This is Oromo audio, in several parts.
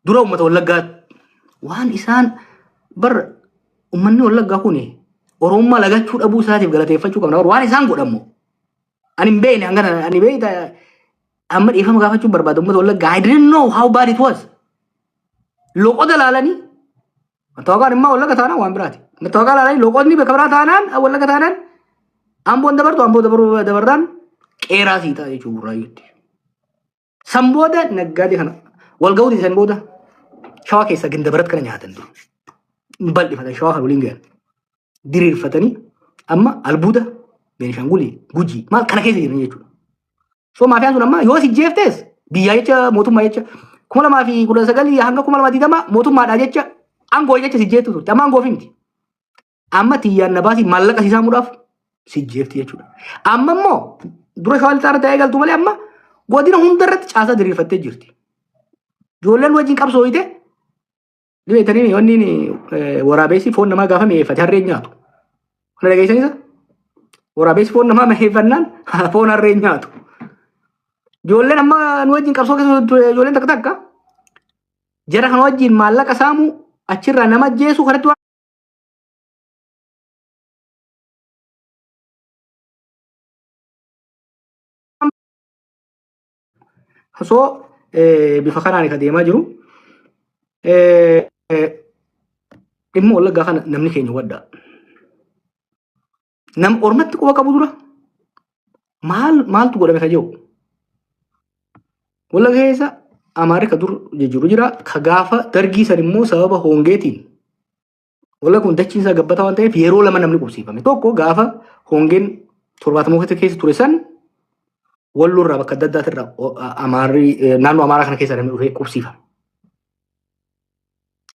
Dura uummata Wallaggaa waan isaan bar uummanni Wallaggaa kun Oromummaa lagachuu dhabuu isaatiif galateeffachuu qabna. Waan isaan godhamu ani hin beekne hangana ani beekta amma dhiifama gaafachuu barbaada uummata Wallaggaa. I didn't know how bad it was. Loqoda laalanii mattaawaqaan immoo Wallagga taanaan waan biraati. Mattaawaqaa laalanii loqodni bakka biraa taanaan Wallagga taanaan Amboon dabartu Amboo dabaruu dabarraan qeeraa sii ta'a jechuudha Burraayyuutti. San booda naggaadee kana wal ga'uuti san booda shawaa keessa gindabarat kana nyaatan dur. Bal'ifatan shawaa kana waliin gahan. Diriirfatanii amma albuuda Beenishaangulii Gujii maal kana keessa jiran jechuudha. So maafiyaan sun amma yoo si jeeftes biyyaa jecha mootummaa jecha 2019 hanga 2020 mootummaadhaa jecha aangoo jecha si jeeftu turte amma aangoo miti. Amma tiyyaan na baasii maallaqa si saamuudhaaf si jeefti jechuudha. Amma immoo dura shawaa lixaa irratti eegaltu malee amma godina hunda irratti caasaa diriirfattee jirti. Ijoolleen wajjin qabsooyite dhibeetanii wanni waraabessi foon namaa gaafa mi'eeffate harreen nyaatu. Kana dhageessanisa? Waraabessi foon namaa mi'eeffannaan foon harreen nyaatu. Ijoolleen amma nu wajjin qabsoo keessa ture ijoolleen takka takka jara kana wajjin maallaqa saamuu achirraa nama ajjeesuu kanatti Osoo bifa kanaan kan deemaa jiru dhimma Wallaggaa kana namni keenya hubadhaa. Nam ormatti quba qabu dura maal maaltu godhame ka jedhu. Wallagga keessa Amaarri ka dur jijjiiru jira ka gaafa dargii san immoo sababa hongeetiin Wallagga kun dachiin isaa gabbataa waan ta'eef yeroo lama namni qubsiifame. Tokko gaafa hongeen torbaatamoota keessa ture san walloo irraa bakka adda addaati irraa Amaarri naannoo Amaaraa kana keessa namni dhufee qubsiifame.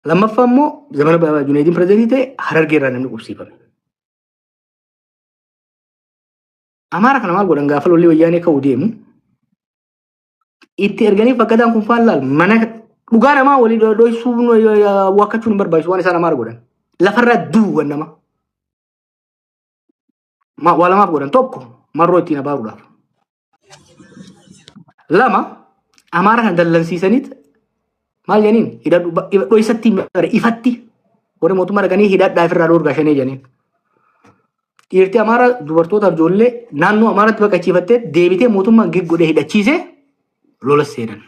Lammaffaa immoo zamana Junayidiin pirezidaantii ta'e Harargee irraa namni qubsiifame. Amaara kana maal godhan gaafa lolli wayyaanee ka'u deemu itti erganii fakkadaan kun faan laal mana dhugaa namaa walii dhoysuu wakkachuun hin barbaachisu waan isaan amaara godhan. Lafarraa duugan nama. Waa lamaaf godhan tokko marroo ittiin abaaruudhaaf. Lama amaara kana dallansiisaniit maal jedhaniin hidhadhu dhoysatti ifatti warri mootummaa dhaqanii hidhadhaa ofirraa dhoorgaa shanee jedhaniin. Dhiirti Amaaraa dubartootaaf ijoollee naannoo Amaaraatti baqachiifattee deebitee mootummaan gig godhee hidhachiisee lola seenan.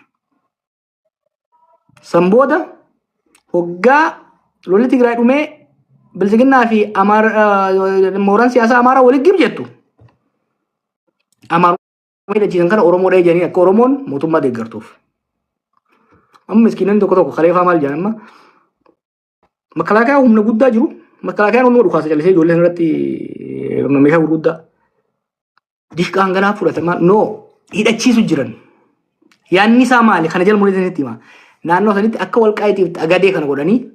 San booda hoggaa lolli Tigraay dhumee bilisiginnaa fi mooraan siyaasaa Amaaraa walitti gib jettu. Amaaruma hidhachiisan kana Oromoo dhahee jedhanii akka Oromoon mootummaa deeggartuuf. Amma miskiinonni tokko tokko kaleefaa maal jedhan amma Makalaakaa humna guddaa jiru. Makalaakayaan humna dhukaasa callisee ijoollee irratti meeshaa gurguddaa. Dishqaa hanganaa fudhatamaa no hidhachiisu jiran. Yaanni isaa maali? Kana jala muree isinitti hima. Naannoo sanitti akka walqaayitiif xagadee kana godhanii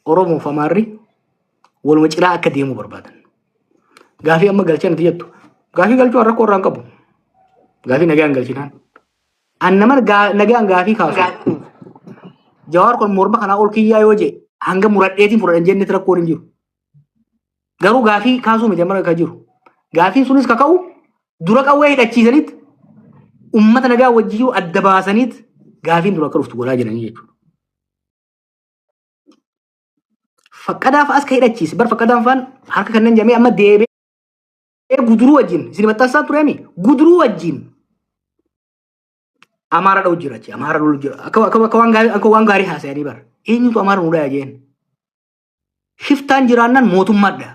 Oromoo fi Amaarri waluma ciraa akka deemu barbaadan. Gaafii amma galchan ati jettu. Gaafii galchuu rakkoo irraa hin qabu. Gaafii nagaan galchinaan. An nama nagaan gaafii kaasu. Jawaar kun morma kanaa ol kiyyaa yoo jee hanga muradheetiin fudhadhan jennetti rakkoon hin jiru. Garuu gaafii kaasuu miti amma kan jiru. Gaafiin sunis kaka'u dura qawwee hidhachiisaniit ummata nagaa wajjiyyuu adda baasaniit gaafiin dura akka dhuftu godhaa jiranii jechuudha. Faqqadaa fa'as ka hidhachiise bar faqqadaan fa'aan harka kanneen jedhamee amma deebi'ee guduruu wajjin isin maxxansaa tureemi guduruu wajjin Amaara dha'u jira achi Amaara lolu jira akka akka akka waan gaarii akka waan gaarii haasa'anii bara eenyutu Amaara nu dhaya jeen shiftaan jiraannaan mootummaadha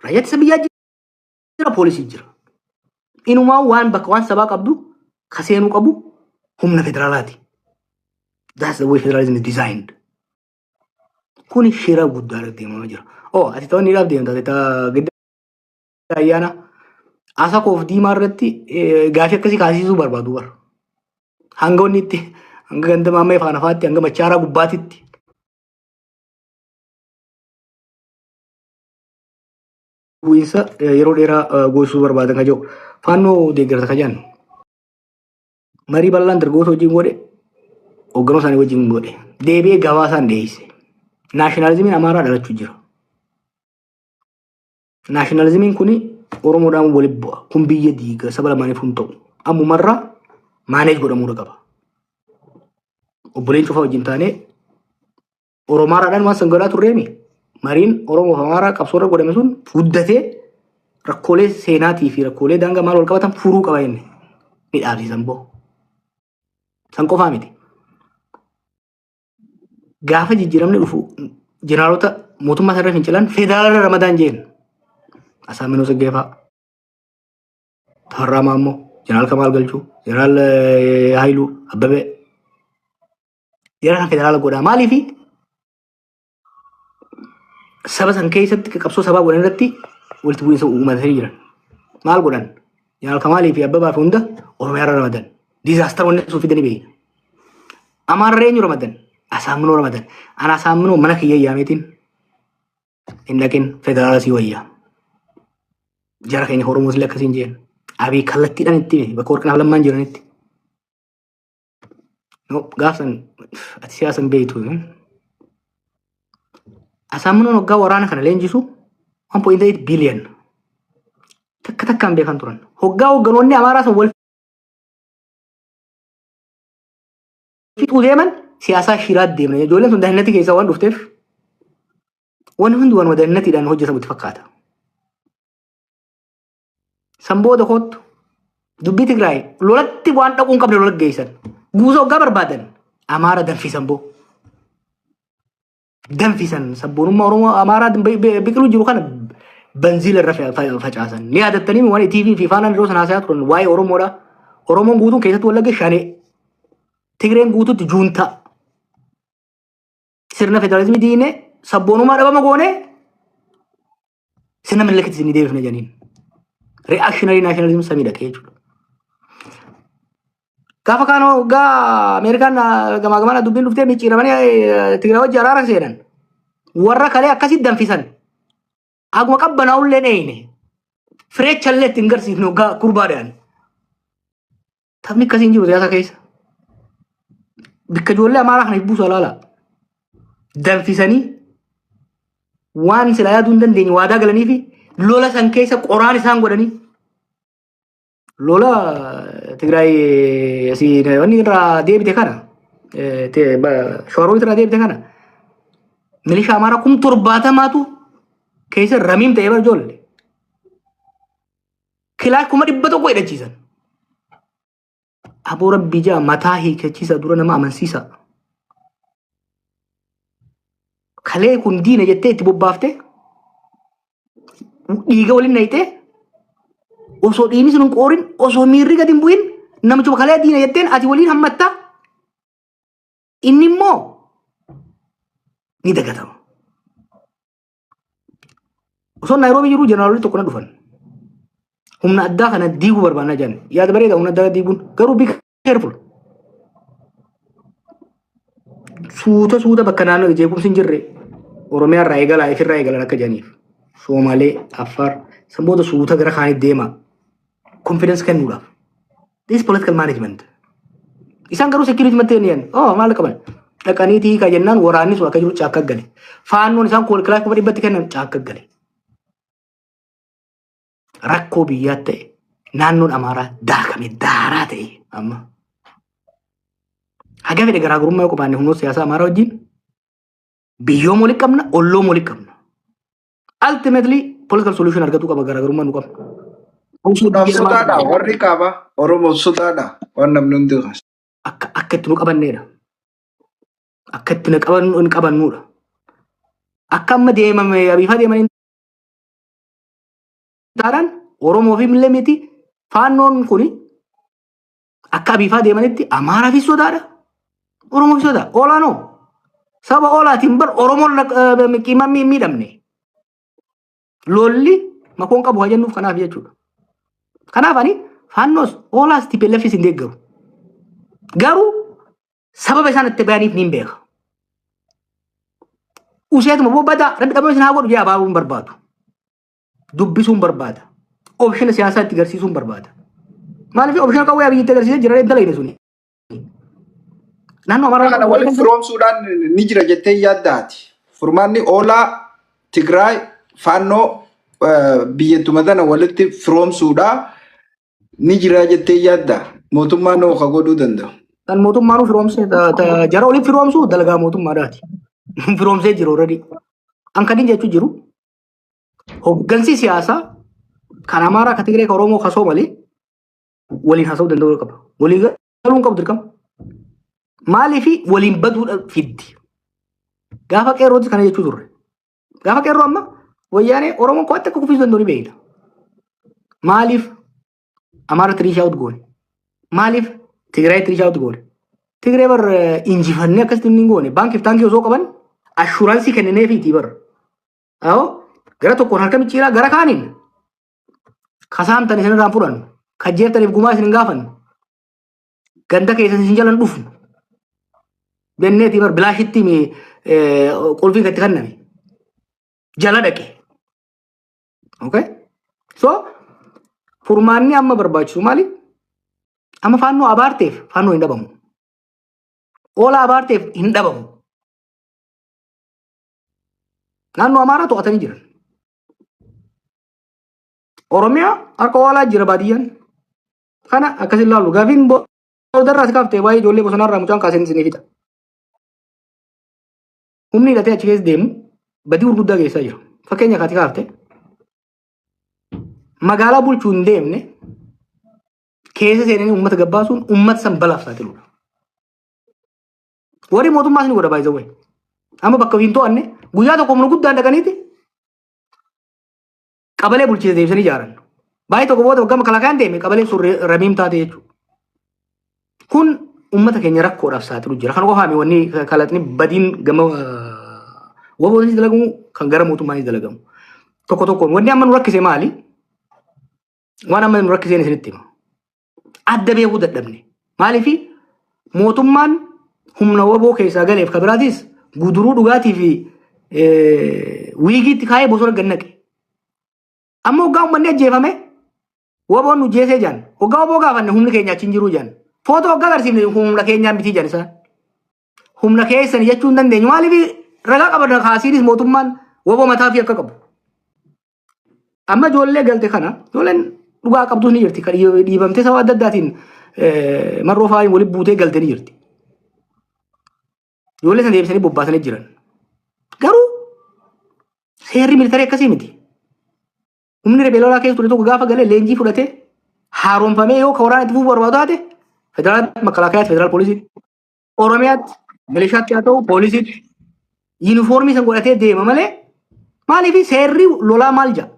raayyaa ittisa biyyaa jira poolisii jira inumaa waan bakka waan sabaa qabdu ka seenuu qabu humna federaalaati that's the way federalism is designed. Kuni shira guddaa irratti deemamaa jira. Oh, ati ta'uu deemta. Ati gidda ayyaana asakoof diimaa irratti gaafii akkasii kaasisuu barbaadu bara. Hanga wanni itti hanga ganda maammee faana faatti hanga machaaraa gubbaatitti. Bu'iinsa yeroo dheeraa goosisuu barbaadan ka jiru. Faannoo deeggarsa ka jedhan. Marii bal'aan dargaggoota wajjin godhe hoogganoo isaanii wajjin godhe. Deebi'ee gabaasaan dhiyeesse. Naashinaalizimiin Amaaraa dhalachuu jira. Naashinaalizimiin kun Oromoodhaan walitti bu'a. Kun biyya diiga saba lamaaniif hin ta'u. Ammumarraa maaneej godhamuudha qaba. Obboleen cufaa wajjin taanee Oromaaraadhaan waan san godhaa turreemi. Mariin Oromoo fi Amaaraa qabsoorra godhame sun guddatee rakkoolee seenaatii fi rakkoolee daangaa maal wal qabatan furuu qaba inni. Ni dhaabsisan boo. San qofaa miti. Gaafa jijjiiramni dhufu jeneraalota mootummaa sarara fincilan federaalarra ramadaan jeen. Asaaminoo Tsiggee fa'aa. Tafarraa Maammoo, Jeneraal Kamaal Galchuu, Jeneraal Haayiluu, Abbabee. Jara kan federaala godhaa. Maaliifi saba san keessatti qabsoo sabaa godhan irratti walitti bu'iinsa uummatanii jiran. Maal godhan? Jeneraal Kamaalii fi Abbabaa fi hunda Oromiyaa irra ramadan. Disaster wanni sun fidanii beekna. Amaarra eenyu ramadan? Asaaminoo ramadan. Ana Asaaminoo mana kiyya yaameetiin hin dhaqin, federaala sii wayyaa. Jara keenya Oromoos illee akkasiin jeen. Abiy kallattiidhaan itti hime bakka Warqinaaf Lammaan jiranitti. No, gaafsan ati siyaasa hin beektu. Asaamminoon waggaa waraana kana leenjisu 1.8 billion takka takkaan beekan turan. Hoggaa hogganoonni Amaaraa sun wal fixuu deeman siyaasaa shiraa deemna. Ijoolleen sun dahinnatti keessaa waan dhufteef wanni hundi waanuma dahinnatiidhaan hojjetamu itti fakkaata. San booda kottu dubbii Tigraay lolatti waan dhaquu hin qabne lola geessan. Guusa hoggaa barbaadan Amaara danfisan boo. Danfisan sabboonummaa Oromoo Amaaraa biqiluu jiru kana banziila irra facaasan. Ni yaadattanii waan TV fi Faanaan yeroo sana haasayaa turan waa'ee Oromoodha. Oromoon guutuun keessattuu Wallagga shanee. Tigreen guutuutti juuntaa. Sirna federaalizimii diinee sabboonummaa dhabama goonee sirna Minilikitti isinii deebifna jedhaniin. Reactionary nationalism samii dhaqee jechuudha. Gaafa kaan waggaa Ameerikaan gamaa gamana dubbiin dhuftee micciiramanii Tigraay wajji araara seenan. Warra kalee akkasitti danfisan. Akkuma qabbanaa'ullee dheeyne. Fireechallee ittiin garsiifne waggaa kurbaadhaan. Taphni akkasii hin jiru siyaasa keessa. Bikka ijoollee Amaaraa kana buusu alaala. Danfisanii waan silaa yaaduu hin dandeenye waadaa galanii fi lola san keessa qoraan isaan godhanii lola Tigraay asii wanni irraa deebite kana Shawaroobit irraa deebite kana milishaa Amaaraa 70,000tu keessa ramiim ta'ee bara ijoollee. Kilaash 100,000 hidhachiisan. Aboo rabbii jaa mataa hiikachiisa dura nama amansiisa. Kalee kun diina jettee itti bobbaaftee dhiiga waliin naqxee osoo dhiigni sun hin qoorin, osoo miirri gadi hin bu'in, namichuma kalee diina jetteen ati waliin hammattaa, inni immoo ni dagatama. Osoo Naayiroobii jiru jeneraalonni tokko na dhufan. Humna addaa kana diiguu barbaanna jedhan. Yaada bareeda humna addaa diiguun, garuu be careful. Suuta suuta bakka naannoo jeequmsi hin jirre Oromiyaa irraa eegalaa, ifirraa eegalan akka jedhaniif. Soomalee, Affaar, san booda suuta gara kaanitti deema. Confidence kennuudhaaf. This political management. Isaan garuu security mattee ni jedhan. Oh, maal qaban? Dhaqanii hiikaa jennaan waraanni sun akka jiru caakka gale. Faannoon isaan kilaash 100,000tti kennan caakka gale. Rakkoo biyyaa ta'e, naannoon Amaaraa daakame daaraa ta'e amma. Haga fedhe garaagarummaa yoo qabaanne humnoota siyaasaa Amaaraa wajjin biyyooma walitti qabna, ollooma walitti qabna. Ultimately political solution argatuu qaba garaagarummaa nu qabna. Oromoodhaaf sodaadha. Warri kaaba Oromoof sodaadha. Waan namni hundi kaasu. Akka itti nu qabanneedha. Akka itti nu qabannu hin qabannuudha. Akka amma deemame abiifaa deemanii taanaan Oromoo fi illee miti, Faannoon kuni akka abiifaa deemanitti Amaaraafis sodaadha. Oromoofis sodaa. Olaanoo. Saba oolaatiin bar Oromoon qiimaan miidhamne. Lolli makoon qabu haa jennuuf kanaaf jechuudha. Kanaaf ani Faannoos, Oolaas, TPLFis hin deeggaru. Garuu sababa isaan itti bayaniif niin beeka. Useetuma boo badaa rabbi dhabama isin haa godhu jee abaabuu hin barbaadu. Dubbisuun barbaada. Option siyaasaa itti garsiisuun barbaada. Maaliif option qawwee Abiyyi itti agarsiisee jira dalagne suni. Naannoo Amaaraa Kana walitti firoomsuudhaan ni jira jettee yaaddaati. Furmaanni Oolaa, Tigraay, Faannoo biyyatuma tana walitti firoomsuudhaa ni jira jettee yaadda. Mootummaan hoo ka godhuu danda'u? Kan mootummaanuu firoomsee jara walitti firoomsuu dalagaa mootummaadhaati. Firoomsee jiru already. An kan inni jechuu jiru hoggansi siyaasaa kan Amaaraa, kan Tigree, kan Oromoo, kan Soomalee waliin haasa'uu danda'uu qaba. Walii galuu hin qabu dirqama. Maaliif waliin baduudha fiddi. Gaafa qeerrootis kana jechuu turre. Gaafa qeerroo amma wayyaanee Oromoon kophaatti akka kuffisuu danda'u ni beekna. Maaliif Amaara reach out goone? Maaliif Tigraay reach out goone? Tigree bar injifannee akkasitti hin goone. Baankiif taankii osoo qaban assurance kennineefiitii bar. Ahoo gara tokkoon harka micciiraa, gara kaaniin kasaamtan isin irraan fudhannu, kajjeeftaniif gumaa isin hin gaafannu, ganda keessan isin jalan dhufnu jenneetii bar bilaashitti qulfii itti kenname jala dhaqe. Okay? So furmaanni amma barbaachisu maali? Amma faannoo abaarteef faannoo hin dhabamu. Oola abaarteef hin dhabamu. Naannoo Amaaraa to'atanii jiran. Oromiyaa harka oolaa jira baadiyyaan. Kana akkasin ilaallu. Gaafiin boodarraa si kaaftee waa'ee ijoollee bosonaarraa mucaan kaaseen isinii fixa. Humni hidhatee achi keessa deemu badii gurguddaa geessaa jira. Fakkeenya kaati kaafte magaalaa bulchuu hin deemne keessa seenanii uummata gabbaasuun uummata san balaaf saaxiluudha. Warri mootummaas ni godha baay'ee. Amma bakka hin to'anne guyyaa tokko humna guddaan dhaqaniiti qabalee bulchiinsa deebisanii ijaaran. Baay'ee tokko booda waggaa makalaakaan deeme qabaleen sun ramiim taate jechuudha. Kun uummata keenya rakkoodhaaf saaxilu jira. Kan qofaami wanni kalaqni badiin gama waboonis dalagamu kan gara mootummaanis dalagamu. Tokko tokkoon wanni amma nu rakkise maali? Waan amma nu rakkiseen isinitti hima. Adda beekuu dadhabne. Maaliifi mootummaan humna waboo keessaa galeef kan biraatis guduruu dhugaatii fi wiigiitti kaayee bosona gad naqe. Amma hoggaa uummanni ajjeefame waboon nu jeesee jaan. Hoggaa waboo gaafanne humni keenya achi hin jiru jaan. Footoo hoggaa agarsiifne humna keenyaa miti jaan isaan. Humna keessan jechuu hin dandeenyu. Maaliif ragaa qaban kaasiinis mootummaan waboo mataa fi akka qabu. Amma ijoollee galte kana ijoolleen dhugaa qabdus ni jirti. Kan dhiibamtee sababa adda addaatiin marroo fa'aa walitti buutee galte ni jirti. Ijoollee sana deebisanii bobbaasanii jiran. Garuu seerri militarii akkasii miti. Humni riphee lolaa keessa ture tokko gaafa galee leenjii fudhatee haaromfamee yoo ka waraana itti fufuu barbaadu taate federaal makalaakayaatti, federaal poolisiitti, Oromiyaatti milishaatti haa ta'u poolisiitti yuunifoormii san godhatee deema malee. Maaliif seerri lolaa maal jedha?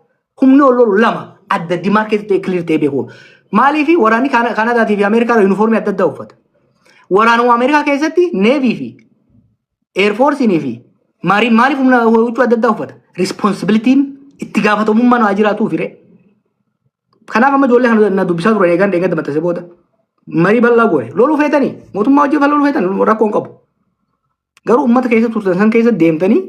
Humni ol lolu lama adda demarcate ta'e, clear ta'e beeku. Maaliif waraanni Kaanadaatii fi Ameerikaa yuunifoormii adda addaa uffata? Waraanuma Ameerikaa keessatti Navy fi Air Forceinii fi Marine maaliif humna huccuu adda addaa uffata? Responsibilityn itti gaafatamummaan haa jiraatuuf firee. Kanaaf amma ijoollee kana na dubbisaa turan eegan deeggarta maxxanse booda marii bal'aa goone. Loluu feetanii mootummaa wajjin loluu feetan rakkoo hin qabu. Garuu uummata keessa turtan san keessa deemtanii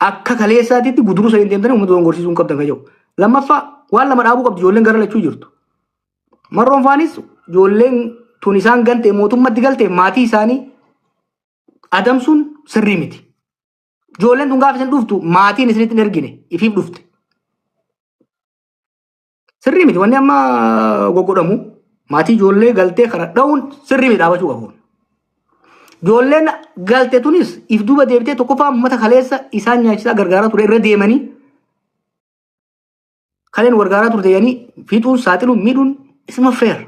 akka kaleessaatitti guduruu saniin deemtanii uummata dogongorsiisuu hin qabdan kan jedhu. Lammaffaa, waan lama dhaabuu qabdi ijoolleen gara lachuu jirtu. Marroon faanis ijoolleen tun isaan gante mootummatti galte maatii isaanii adamsuun sirrii miti. Ijoolleen tun gaafa isin dhuftu maatiin isinitti hin ergine, ifiif dhufte. Sirrii miti wanni amma goggodhamu. Maatii ijoollee galtee kana dha'uun sirrii miti, dhaabachuu qabu. Ijoolleen galte tunis if duuba deebitee tokkoffaa uummata kaleessa isaan nyaachisaa gargaaraa ture irra deemanii kaleen gargaaraa turte jedhanii fiixuun, saaxiluun, miidhuun isuma fair.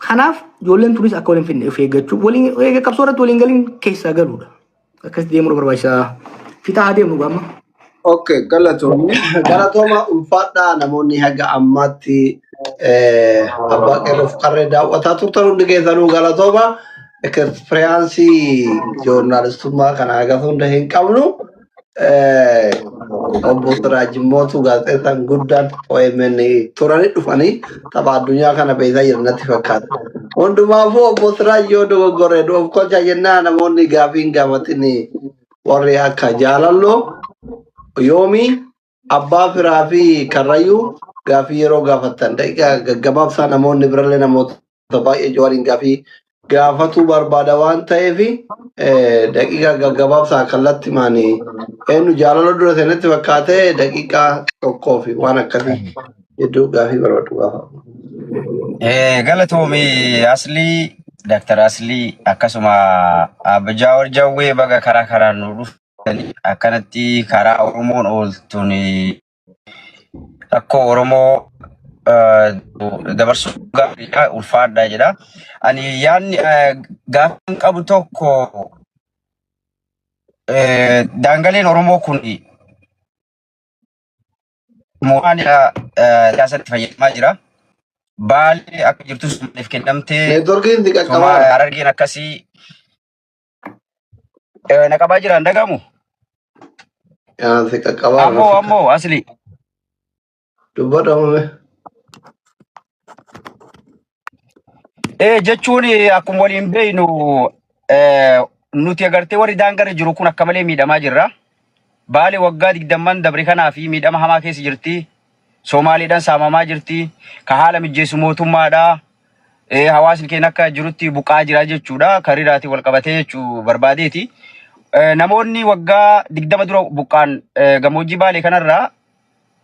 Kanaaf ijoolleen tunis akka waliin finne of eeggachuu, waliin eega qabsoo irratti waliin galiin keessaa galuudha. Akkasitti deemuun barbaachisaa. Fixaa haa deemnu gaama. Okay, galatoomni. Galatooma, ulfaadhaa. Namoonni haga ammaatti abbaa qeerroof qarree daawwataa turtan hundi keessanuu galatooma. Experience joornaalistummaa kana haga hunda hin qabnu. Obbo Siraaj Mootuu gaazexeessaan guddaan OMN turanii dhufanii tapha addunyaa kana beekaa jiran natti fakkaata. Hundumaafuu obbo Siraaj yoo dogoggore of kolcha jennaa. Namoonni gaafii hin gaafatin warri akka Jaalalloo yoomii abbaa firaa fi Karrayyuu gaafii yeroo gaafattan daqiiqaa gaggabaabsaa. Namoonni birallee namoota baay'ee Jawaariin gaafii gaafatuu barbaada waan ta'eef daqiiqaa gaggabaabsaa kallattii maanii eenyu Jaalala dura seenatti fakkaatee daqiiqaa 1 fi waan akkasii hedduu gaafii barbaadu gaafa. Galatoomi aslii. Dr. Aslii akkasuma Abba Jaawar Jawwee baga karaa karaan nu dhuftanii akkanatti karaa Oromoon ooltuun rakkoo Oromoo dabarsuu gaariidha ulfaadha jedha. Ani yaadni gaaffiin qabu tokko daangaleen Oromoo kun mootummaan siyaasatti fayyadamaa jira. Baalee akka jirtu Somaaliif kennamtee Neetworkiin si Somaa qaqqabaara. Harargeen akkasii na qabaa jira hin dhagamu. Yaa si qaqqabaara na Ammoo fakkaata. ammoo asli Dubbadhu amame. Jechuun akkuma waliin beeknu nuti agartee warri daangarra jiru kun akka malee miidhamaa jirra. Baale waggaa digdamman dabre kanaa fi miidhama hamaa keessa jirti. Somaaliidhaan saamamaa jirti. Ka haala mijjeessu mootummaadha. Hawaasni keenya akka jirutti buqaa jira jechuudha. Kariiraatiin wal qabatee jechuu barbaadeeti. Namoonni waggaa 20 dura buqqaan gammoojjii Baalee kanarraa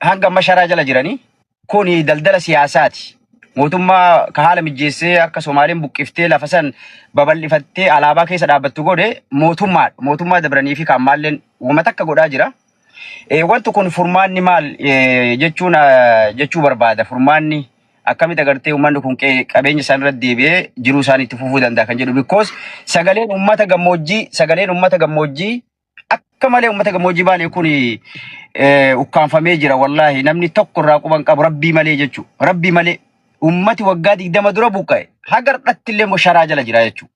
hanga amma sharaa jala jiranii. Kuni daldala siyaasaati. Mootummaa ka haala mijjeessee akka Somaaleen buqqiftee lafa san babal'ifattee alaabaa keessa dhaabbattu godhe mootummaadha. Mootummaa dabranii fi kan ammaalleen wama takka godhaa jira. Wanti kun furmaanni maal jechuun jechuu barbaada. Furmaanni akkamitti agartee uummanni kun qabeenya isaan irratti deebi'ee jiruu isaanii itti fufuu danda'a kan jedhu. Because sagaleen uummata gammoojjii sagaleen uummata gammoojjii akka malee uummata gammoojjii Baalee kun ukkaanfamee jira wallaahi namni tokko irraa quban qabu rabbii malee jechuudha. Rabbii malee uummati waggaa 20 dura buqqa'e haga har'atti illee immoo sharaa jala jira jechuudha.